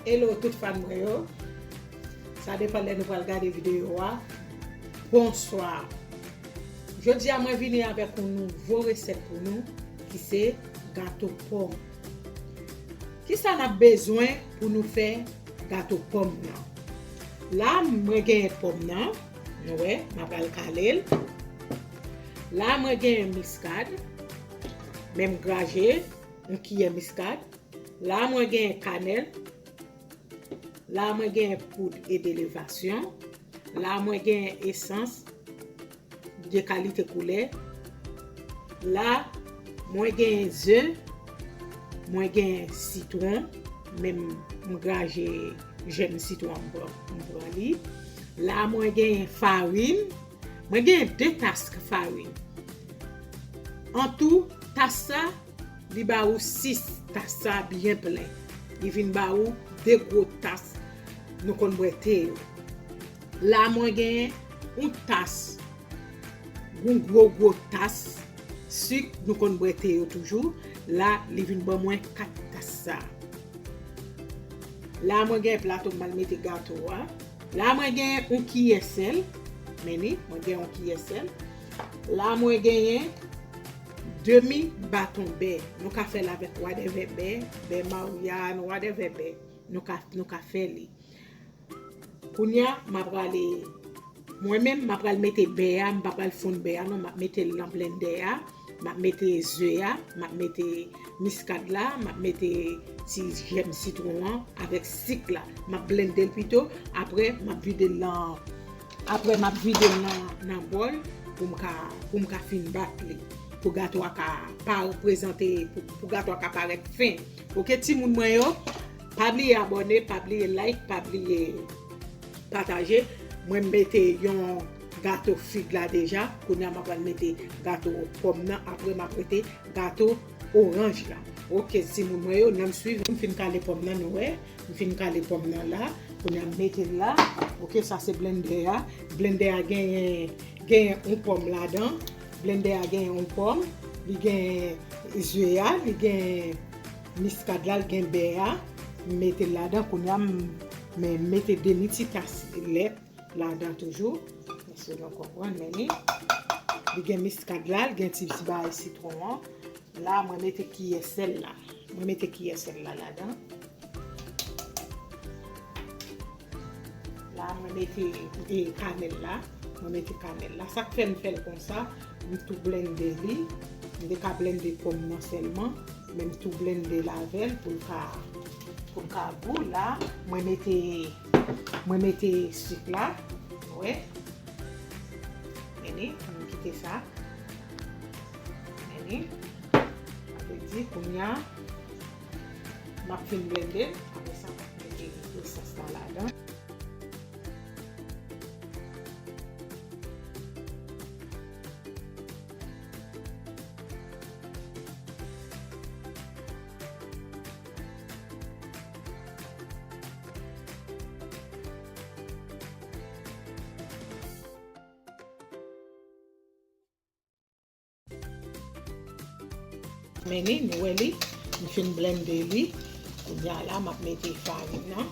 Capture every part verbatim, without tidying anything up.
Hello tout fan mwen yo. Sa depann lè nou pral gade videyo a. Bonswa. Jodi a mwen vini avèk yon nouvo resèt pou nou ki se gato pòm. Kisa n ap bezwen pou nou fè gato pòm nan? La mwen genyen pòm nan, nou wè, m ap al kale l. La mwen genyen miskad, men m graje yon kiyè miskad. La mwen genyen kanèl. La mwen genyen poud e de levasyon. La mwen genyen esans de kalite koulè. La mwen genyen ze. Mwen genyen sitwon. Men m graje jèm sitwon an, m pran, m pran li. La mwen genyen farin. Mwen genyen de tas farin. An tou, tas sa, li ba ou sis, tas sa byen plen. Li vin ba ou de gwo tas nou konn bwè te yo. La mwen genyen yon tas, yon gwo gwo tas sik nou konn bwè te yo toujou. La, li vin ban mwen kat tas sa. La mwen genyen plato m al mete gato a. La mwen genyen yon kiyè sèl. Men ni, mwen genyen yon kiyè sèl. La mwen genyen demi baton bè. Nou ka fè l avèk whatever bè, bè Maruyan, whatever bè. Nou ka, nou ka fè li. Kounye a, m ap prale, mwen menm, m ap pral mete bè a, m pa pral fonn bè a, non, m ap mete l nan blendè a, m ap mete ze a, m ap mete miskad la, m ap mete ti jèm sitwon an avèk sik la. M ap blende l pito, apre, m ap vide l nan, apre, m ap vide l nan, nan bòl pou m ka, pou m ka fin bat li. Pou gato a ka pa prezante, pou, pou gato a ka parèt fen. Oke, timoun mwen yo, pa bliye abòne, pa bliye like, pa bliye pataje. Mwen mete yon gato fig la deja. Kounye a m ap pral mete gato pòm nan. Apre m ap mete gato oranj la. Oke, timoun mwen yo, n ann swiv. M fin kale pòm nan, nou wè. M fin kale pòm nan la. Kounye a m mete l la. Oke, sa se blendè a. Blendè a genyen, genyen yon pòm ladan. Blendè a genyen yon pòm. Li genyen ze a. Li genyen miskad la. Li gen bè a. M mete l ladan. Kounye a m, men m mete demi ti tas lèt ladan toujou. Èske nou konprann? Men li, li gen miskad la, li gen ti, ti bagay sitwon an. La, mwen mete kiyè sèl la. Mwen mete kiyè sèl la ladan. La, mwen mete, e, kanèl la. Mwen mete kanèl la. Sa k fè m fè l konsa, m tou blende li. M te ka blende pòm nan sèlman. Men m tou blende l avè l pou l ka, pou l ka gou la. Mwen mete, mwen mete sik la. Wè. Men ni, m kite sa. Men ni. Sa vle di, kounye a, m ap fin blende l. Apre sa, m ap mete esans la ladan. Men ni, nou wè li, m fin blende li. Kounye a la, m ap mete farin nan.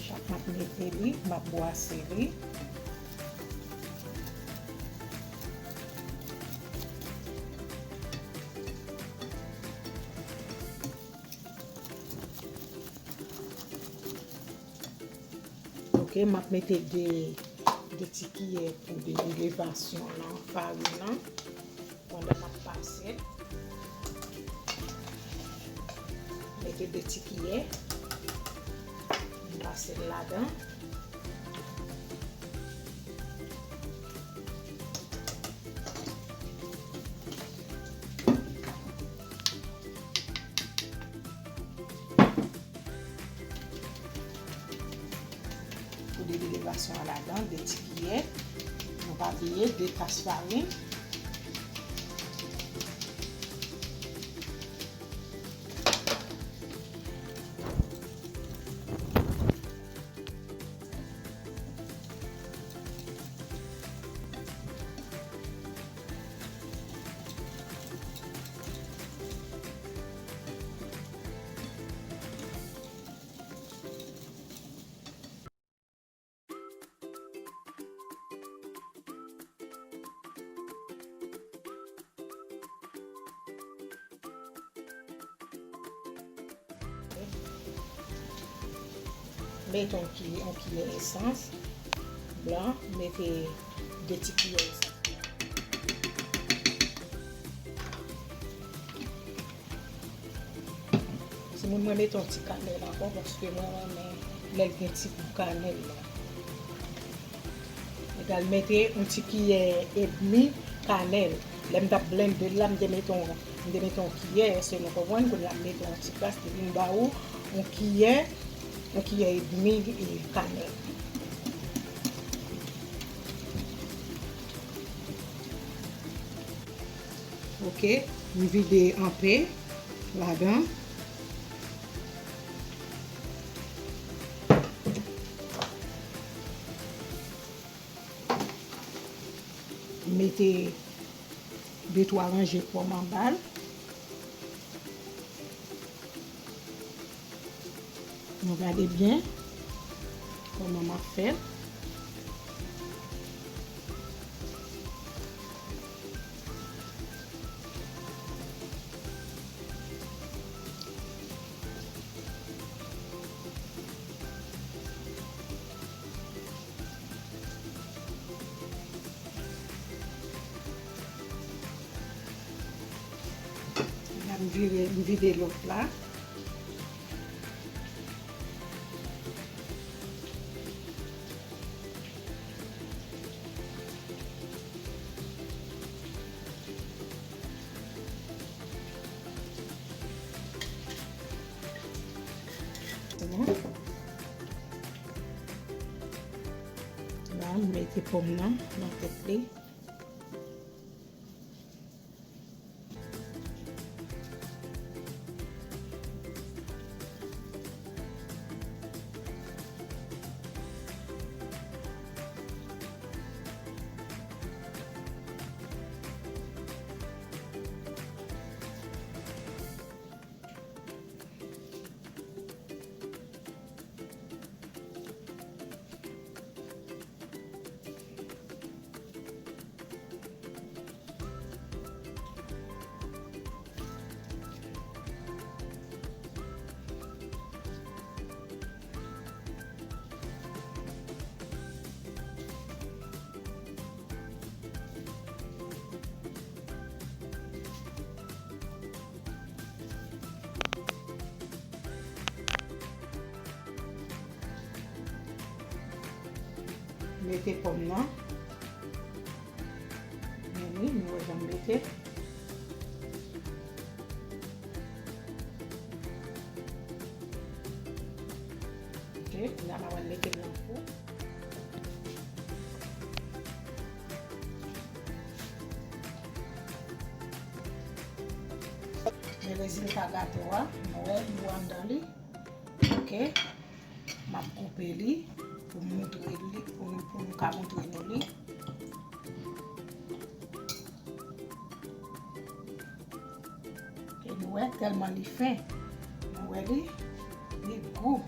Chak m ap mete li, m ap bwase li. Oke, m ap mete de, de ti kiyè poud levasyon nan, farin nan, pandan m ap pase l. Mete de ti kiyè. M pase l ladan. Poud levasyon an ladan, de ti kiyè. Nou pa bliye, de tas farin. Mete yon ki-, yon kiyè esans blan, mete de ti kiyè esans blan. Timoun, mwen mete yon ti kanèl ankò paske mwen renmen lè l gen ti gou kanèl la. Egal mete yon ti kiyè edmi kanèl. Lè m t ap blende l la, m te mete yon, m te mete yon kiyè, èske nou konprann? Kounye a m mete yon ti kras, li vin ba ou yon kiyè, yon kiyè edmi, e, kanèl. Ok, m vide anpe ladan. M mete de twa ranje pòm anba l. Nou gade byen kòman m ap fè l. La, m vire, m vide lòt la. Se bon. La, m mete pòm nan nan tèt li. Mete pòm nan. Men wi, nou wè jan m mete. Ok, kounye a m a pral mete l nan fou. Men rezilta gato a, nou wè, nou wè anndan li. Ok. M ap koupe li pou m moutre li, pou nou, pou nou ka moutre nou li. E nou wè, tèlman li fen. Nou wè li, li gou.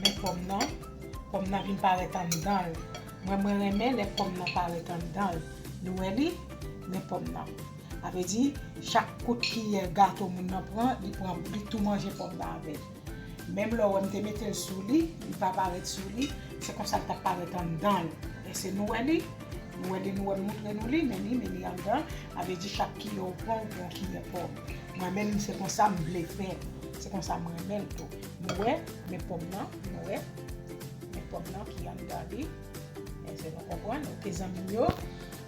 Men pòm nan, pòm nan vin parèt anndan l. Mwen, mwen renmen lè pòm nan parèt anndan l. Nou wè li, men pòm nan. Sa vle di, chak kout kiyè gato moun nan pran, li pran, li tou manje pòm nan avè l. Menm lè w wè m te mete l sou li, li pa parèt sou li, se konsa l t ap parèt anndan l. Èske nou wè li? Nou wè li, nou wè m moutre nou li, men li, men li anndan. Sa vle di, chak kiyè w pran, ou pran kiyè pòm. Mwen menm, se konsa m vle fè l. Se konsa m renmen l tou. Nou wè, men pòm nan, nou wè, men pòm nan ki anndan li. Èske nou konprann? Ok, zanmi m yo.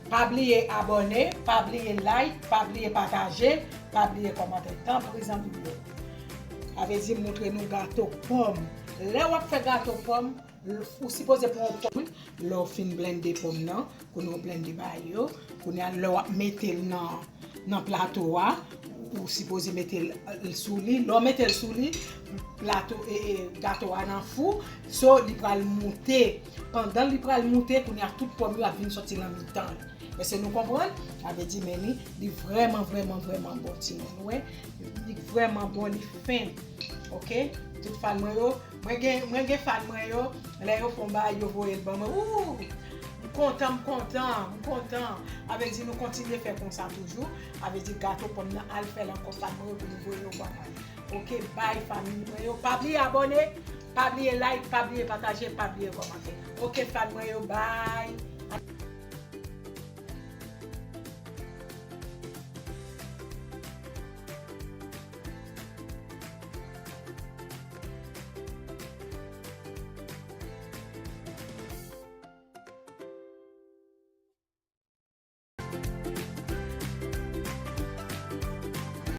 Pa bliye abòne, pa bliye like, pa bliye pataje, pa bliye kòmante. Tanpri, zanmi m yo. Sa vle di, moutre nou gato pòm. Lè w ap fè gato pòm, ou sipoze pran yon pòm, wi. Lè w fin blende pòm nan, kounye a w blende bagay yo, kounye a lè w ap mete l nan, nan plato a, ou sipoze mete l, l sou li. Lè w mete l sou li, plato, e, e, gato a nan fou, so li pral moute. Pandan li pral moute, kounye a tout pòm yo ap vin soti nan mitan l. Èske nou konprann? Sa vle di, men li, li vrèman, vrèman, vrèman bon, timoun. Wè, li vrèman bon, li fen. Ok? Tout fan mwen yo, mwen gen, mwen gen fan mwen yo, lè yo fè yon bagay, yo voye l ban mwen. Wouw! Kontan, m kontan, m kontan. Avè di nou kontinye fè konsa toujou. Avè di gato pòm nan al fè l ankò, fanm mwen yo, pou nou voye yo ba mwen. Ok, bay fanmi mwen yo. Pa bliye abòne, pa bliye like, pa bliye pataje, pa bliye kòmante. Ok, fanm mwen yo, bay.